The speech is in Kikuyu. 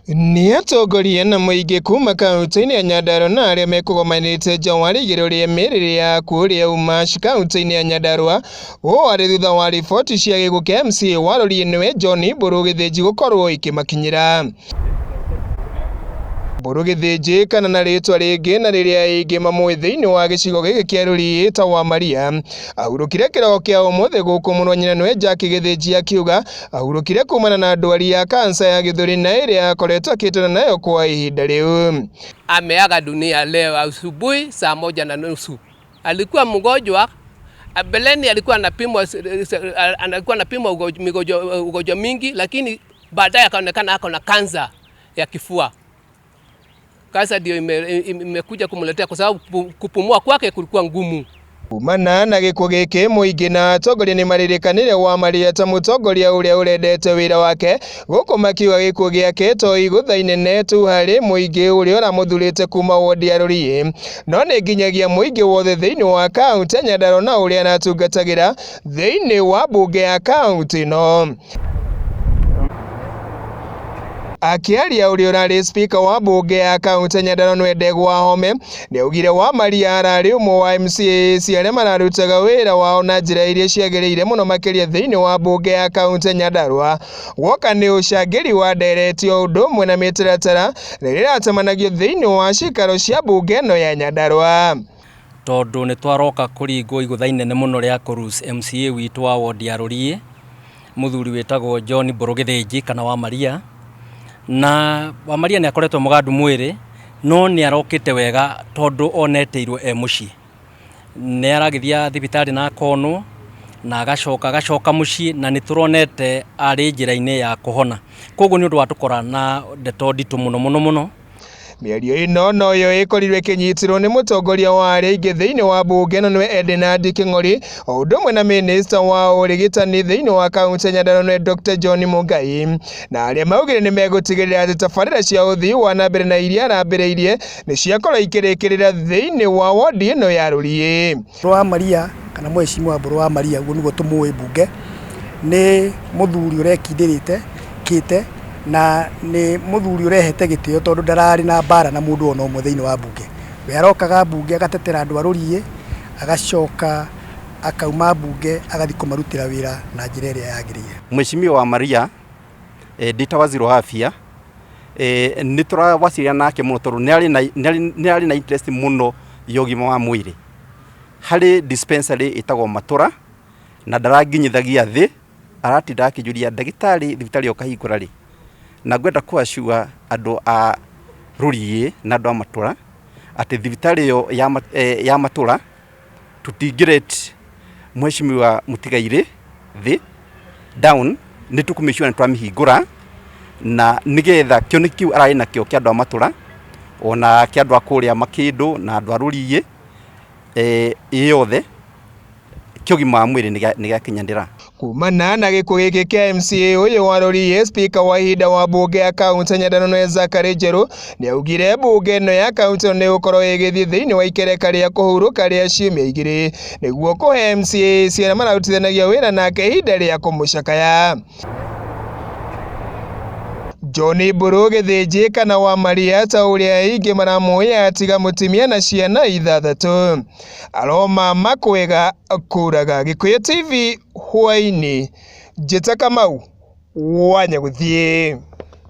Nĩ atongoria na mũingĩ kuma kaunti-inĩ ya Nyandarua na arĩa mekũgomanĩte nja wa rĩigĩro rĩa mĩrĩ ya kũrĩa Umash kaunti-inĩ ya Nyandarua. Ũũ arĩ thutha wa riboti cia gĩkuũ kĩa MCA wa Rũriĩ nĩwe John Mbũrũ Gĩthĩnji gũkorwo ikĩmakinyĩra. Mbũrũ Gĩthĩnji kana na rĩtwa rĩngĩ na rĩrĩa aingĩ mamũĩ thĩinĩ wa gĩcigo gĩkĩ kĩa Rũriĩ ta wa Maria ahurũkire kĩroko kĩa ũmũthĩ gũkũ mũrũ wa nyina nĩwe Jack Gĩthĩnji akiuga ahurũkire kumana na ndwari ya kansa ya gĩthũri na ĩrĩa akoretwo akĩtana nayo kwa ihinda rĩu. Ameaga dunia leo asubuhi saa 1:30. Alikuwa mgonjwa mbeleni, alikuwa anapimwa ugonjwa mingi, lakini baadaye akaonekana ako na kansa ya kifua. Kansa ndio imekuja kumletea kwa sababu kupumua kwake kulikuwa ngumu. Kumana na gĩkuũ gĩkĩ mũingĩ na atongoria nĩmaririkanire wa Maria ta mũtongoria ũrĩa ũrendete wĩra wake gũkũ makiuga gĩkuũ gĩake to igũtha inene tu harĩ mũingĩ ũrĩa ũramũthurĩte kuma wodi ya Rũriĩ no nĩ nginyagia mũingĩ wothe thĩinĩ wa kaunti ya Nyandarua na ũrĩa aratungatagĩra thĩinĩ wa mbunge ya kaunti ĩno. Akĩaria ũrĩa ũrarĩ spika wa mbunge ya kaunti ya Nyandarua nĩwe Ndegwa Wahome nĩaugire wa Maria ararĩ ũmwe wa MCAs arĩa mararutaga wĩra wao na njĩra iria ciagĩrĩire mũno makĩria thĩinĩ wa mbunge ya kaunti ya Nyandarua guoka nĩ ũcangĩri wa ndereti o ũndũ ũmwe na mĩtaratara rĩrĩa ĩracemanagio thĩinĩ wa cikaro cia mbunge ĩno ya Nyandarua. Tondũ nĩ twaroka kũringwo igũtha inene mũno rĩa kũlose MCA witũ wa wodi ya Rũriĩ, mũthuri wĩtagwo John Mbũrũ Gĩthĩnji kana wa Maria. Na wa Maria nĩ akoretwo mũgandu mwĩrĩ, no nĩ arokĩte wega tondũ onetĩirwo e mũciĩ. Nĩ aragĩthiaga thibitarĩ na akonwo na agacoka mũciĩ, na nĩ tũronete arĩ njĩra-inĩ ya kũhona. Koguo nĩ ũndũ wa tũkora na ndeto nditũ mũno mũno mũno. Mĩario ĩno noyo ĩkorirwo ĩkĩnyitirwo nĩ mũtongoria wa arĩa aingĩ thĩinĩ wa mbunge ĩno nĩwe Edinard Kĩng'ori o ũndũ ũmwe na mĩnĩsta wa ũrigitani thĩinĩ wa kaunti ya Nyandarua nĩwe Dr. John Mungai, na arĩa maugire nĩ megũtigĩrĩra atĩ tabarĩra cia ũthii wa na mbere na iria arambĩrĩirie nĩ ciakorwo ikĩrĩkĩrĩra thĩinĩ wa wodi ĩno ya Rũriĩ. Mbũrũ wa Maria kana mheshimiwa Mbũrũ wa Maria, ũguo nĩguo tũmũĩ mbunge, nĩ mũthuri ũrekindĩrĩte kĩte na nĩ mũthuri ũrehete gĩtĩo tondũ ndararĩ na mbara na mũndũ ona ũmwe thĩinĩ wa mbunge. We arokaga mbunge agatetera andũ a Rũriĩ, agacoka akauma mbunge agathiĩ kũmarutĩra wĩra na njĩra ĩrĩa yagĩrĩire. Mheshimiwa wa Maria, ndĩ ta waziri wa afya, nĩ tũrawacĩria nake mũno tondũ nĩ arĩ na interest mũno ya ũgima wa mwĩrĩ. Harĩ dispensary ĩtagwo Matũra na ndaranginyithagia thĩ, aratinda akĩnjũria, "Ndagĩtarĩ, thibitarĩ ĩyo ũkahingũra rĩ?" Na ngwenda kũ-assure andũ a Rũriĩ na andũ a Matũra atĩ thibitarĩ ĩyo ya Matũra tũtingĩ mheshimiwa Mũtigairĩ thĩ down, nĩ tũkũmĩcua nĩ twamĩhingũra na nĩgetha kĩoneki kĩu ararĩ nakĩo kĩa andũ a Matũra ona kĩa andũ a kũrĩa Makĩndũ na andũ a Rũriĩ yothe kĩa ũgima wa mwĩrĩ nĩ gĩakinyanĩra. Kumana na gĩkuũ gĩkĩ kĩa MCA ũyũ wa Rũriĩ, spika wa ihinda wa mbunge ya kaunti ya Nyandarua nĩwe Zachary Njeru nĩaugire mbunge ĩno ya kaunti ĩno nĩĩgũkorwo ĩgĩthiĩ thĩinĩ wa ikereka rĩa kũhurũka rĩa ciumia 2 nĩguo kũhe MCA arĩa mararutithanagia wĩra nake ihinda rĩa kũmũcakaya. John Mbũrũ Gĩthĩnji kana wa Maria ta ũrĩa aingĩ maramũĩ atiga mũtumia na ciana 6. Aroma makwega kũraga. Gĩkũyũ TV hwaĩ-inĩ, njĩta Kamau wa Nyagũthiĩ.